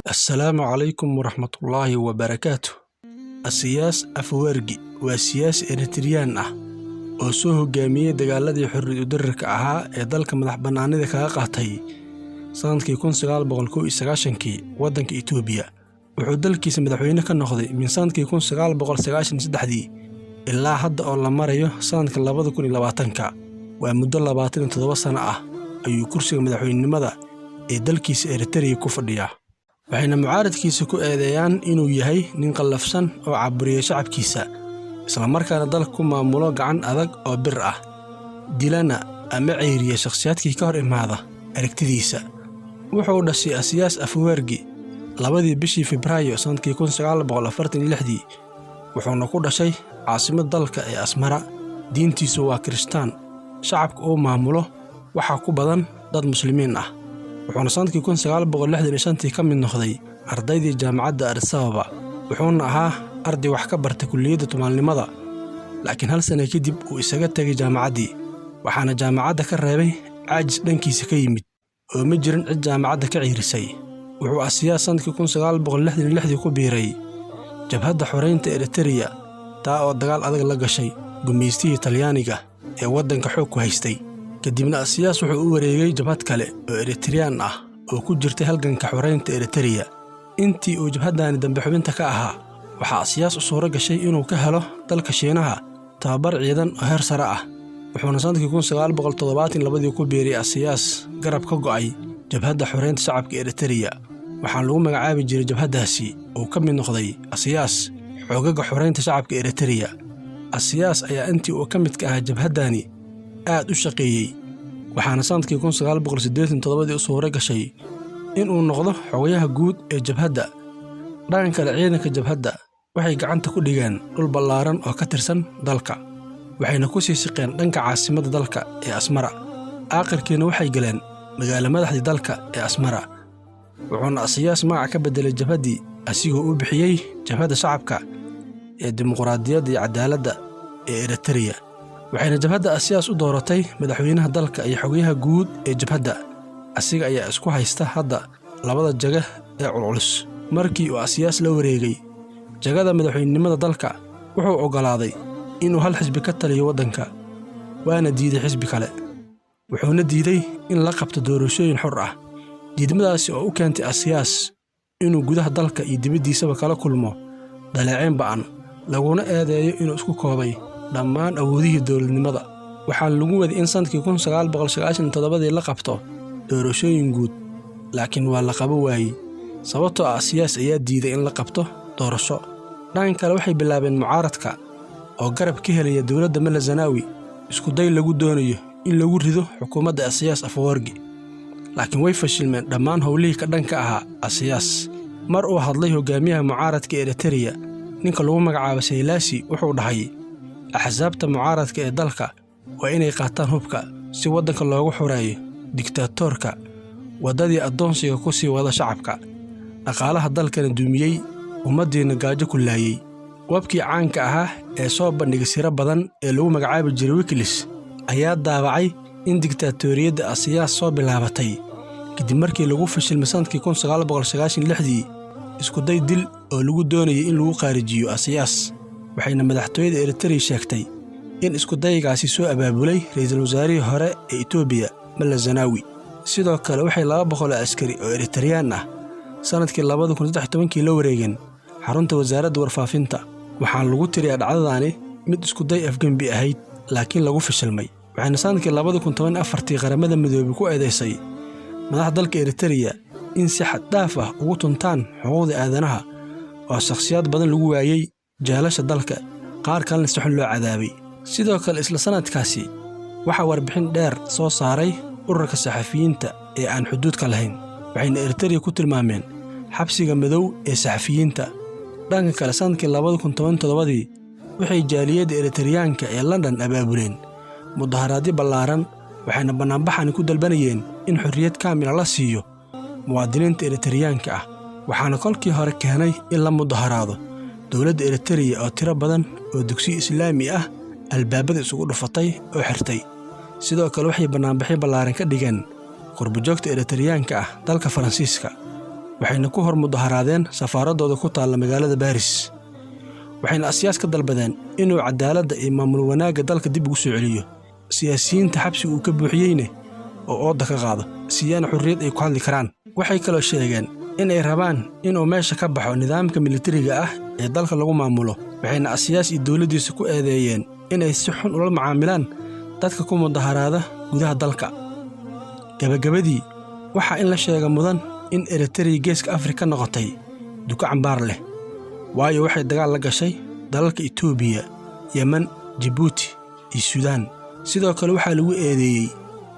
Assalaamu calaykum waraxmatullaahi wabarakaatu. Asiyaas Afwerki waa siyaasi Eritreyaan ah oo soo hogaamiyay dagaaladii xorriyad u dirirka ahaa ee dalka madax-bannaanida kaga qaatay sanadkii 1991kii waddanka Itoobiya. Wuxuu dalkiisa madaxweyne ka noqday min sanadkii 1993dii ilaa hadda oo la marayo sanadka 2020ka. Waa muddo 27 sano ah ayuu kursiga madaxweynenimada ee dalkiisa Eritrea ku fadhiyaa. Waxayna mucaaradkiisa ku eedeeyaan inuu yahay nin qallafsan oo caburiya shacabkiisa, isla markaana dalka ku maamulo gacan adag oo bir ah, dilana ama ceyriya shakhsiyaadkii ka hor imaada aragtidiisa. Wuxuu dhashay Asiyaas Afwerki 2dii bishii Febraayo sanadkii 1946dii, wuxuuna ku dhashay caasimadda dalka ee Asmara. Diintiisu waa Kirishtaan, shacabka uu maamulo waxaa ku badan dad Muslimiin ah. Wuxuuna sanadkii 1965tii ka mid noqday ardaydii jaamacadda Addis Ababa, wuxuuna ahaa arday wax ka barta kulliyadda tumaalnimada, laakiin hal sano kadib uu isaga tegay jaamacaddii, waxaana jaamacadda ka reebay caajis dhankiisa ka yimid oo ma jirin cid jaamacadda ka ceyrisay. Wuxuu Asiyaas sanadkii 1966dii ku biiray Jabhadda Xoreynta Eritrea, taa oo dagaal adag la gashay gumaystihii Talyaaniga ee waddanka xoog ku haystay. Kadibna Asiyaas wuxuu u wareegay jabhad kale oo Eritreyaan ah oo ku jirtay halganka xoreynta Eritrea. Intii uu jabhaddaani dambe xubinta ka ahaa, waxaa Asiyaas u suuro gashay inuu ka helo dalka Shiinaha tababar ciidan oo heer sare ah. Wuxuuna sanadkii 1972dii ku biiray Asiyaas garab ka go'ay Jabhadda Xoreynta Shacabka Eritrea. Waxaana lagu magacaabi jiray jabhaddaasi uu ka mid noqday Asiyaas Xoogagga Xoreynta Shacabka Eritrea. Asiyaas ayaa intii uu ka midka ahaa jabhaddaani aad u shaqeeyey, waxaana sanadkii 1987dii u suuro gashay inuu noqdo xogayaha guud ee jabhadda. Dhanka kale, ciidanka jabhadda waxay gacanta ku dhigeen dhul ballaaran oo ka tirsan dalka, waxayna ku sii siqeen dhanka caasimadda dalka ee Asmara. Aakhirkiina waxay galeen magaalo madaxdii dalka ee Asmara. Wuxuuna Asiyaas magaca ka beddelay jabhaddii, asigoo u bixiyey Jabhadda Shacabka ee Dimuqraadiyadda iyo Cadaaladda ee Eritrea. Waxayna jabhadda Asiyaas u dooratay madaxweynaha dalka iyo xogayaha guud ee jabhadda. Asiga ayaa isku haysta hadda labada jaga ee culculus. Markii uu Asiyaas la wareegay jagada madaxweynenimada dalka, wuxuu oggolaaday inuu hal xisbi ka taliyo waddanka, waana diiday xisbi kale. Wuxuuna diiday in la qabto doorashooyin xor ah. Diidmadaasi oo u keentay Asiyaas inuu gudaha dalka iyo dibaddiisaba kala kulmo dhaleeceyn ba'an, laguna eedeeyo inuu isku koobay dhammaan awoodihii dowladnimada. Waxaana lagu waday in sanadkii 1997dii la qabto doorashooyin guud, laakiin waa la qabo waayey sababtoo ah Asiyaas ayaa diiday in la qabto doorasho. Dhanka kale, waxay bilaabeen mucaaradka oo garab ka helaya dowladda Meles Zenawi isku day lagu doonayo in lagu rido xukuumadda Asiyaas Afwerki, laakiin way fashilmeen dhammaan howlihii ka dhanka ahaa Asiyaas. Mar uu hadlay hogaamiyaha mucaaradka Eritrea, ninka lagu magacaabo Saylaasi, wuxuu dhahay axsaabta mucaaradka ee dalka waa inay qaataan hubka si waddanka loogu xoreeyo digtaatoorka waddadii addoonsiga ku sii wada shacabka, dhaqaalaha dalkana dumiyey, ummaddiina gaajo ku laayey. Webkii caanka ahaa ee soo bandhigay siro badan ee lagu magacaabi jiray WikiLeaks ayaa daabacay in digtaatoriyadda Asiyaas soo bilaabatay kadib markii lagu fashilmay sanadkii 1996dii iskuday dil oo lagu doonayay in lagu qaarijiyo Asiyaas. Waxayna madaxtooyada Eritrea sheegtay in iskudaygaasi soo abaabulay ra'iisul wasaarihii hore ee Itoobiya, Meles Zenawi. Sidoo kale waxay 200 oo askari oo Eritreyaan ah sanadkii 2013kii la wareegeen xarunta wasaaradda warfaafinta. Waxaana lagu tiriyaa dhacdadaani mid iskuday afgembi ahayd, laakiin lagu fashilmay. Waxayna sanadkii 2014tii Qaramada Midoobay ku eedeysay madaxda dalka Eritrea in si xad dhaaf ah ugu tuntaan xuquuqda aadanaha, oo shakhsiyaad badan lagu waayey jeelasha dalka, qaar kalena si xun loo cadaabay. Sidoo kale, isla sanadkaasi waxaa warbixin dheer soo saaray ururka saxafiyiinta ee aan xuduudka lahayn, waxayna Eritrea ku tilmaameen xabsiga madow ee saxafiyiinta. Dhanka kale, sanadkii 2017dii waxay jaaliyadda Eritriyaanka ee London abaabuleen mudaharaadyo ballaaran, waxayna bannaanbaxani ku dalbanayeen in xorriyad kaamila la siiyo muwaadiniinta Eritriyaanka ah. Waxaana kolkii hore keenay in la mudaharaado dowladda Eritrea oo tiro badan oo dugsiyo islaami ah albaabada isugu dhufatay oo xirtay. Sidoo kale waxay bannaanbaxyo ballaaran ka dhigeen qurbojoogta Eritriyaanka ah dalka Faransiiska. Waxayna ku hor mudaharaadeen safaaraddooda ku taalla magaalada Baaris, waxayna Asiyaas ka dalbadeen inuu cadaaladda iyo maamul wanaagga dalka dib ugu soo celiyo, siyaasiyiinta xabsiga uu ka buuxiyeyne oo oodda ka qaado, siiyana xurriyad ay ku hadli karaan. Waxay kaloo sheegeen in ay rabaan inuu meesha ka baxo nidaamka militariga ah ee dalka lagu maamulo. Waxayna Asiyaas iyo dowladdiisa ku eedeeyeen inay si xun ula macaamilaan dadka ku mudaharaada gudaha dalka. Gabagabadii, waxaa in la sheega mudan in Eritreya Geeska Afrika noqotay duko cambaar leh, waayo waxay dagaal la gashay dalalka Itoobiya, Yemen, Jabuuti iyo Suudaan. Sidoo kale waxaa lagu eedeeyey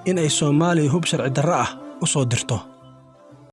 in ay Soomaaliya hub sharci darro ah u soo dirto.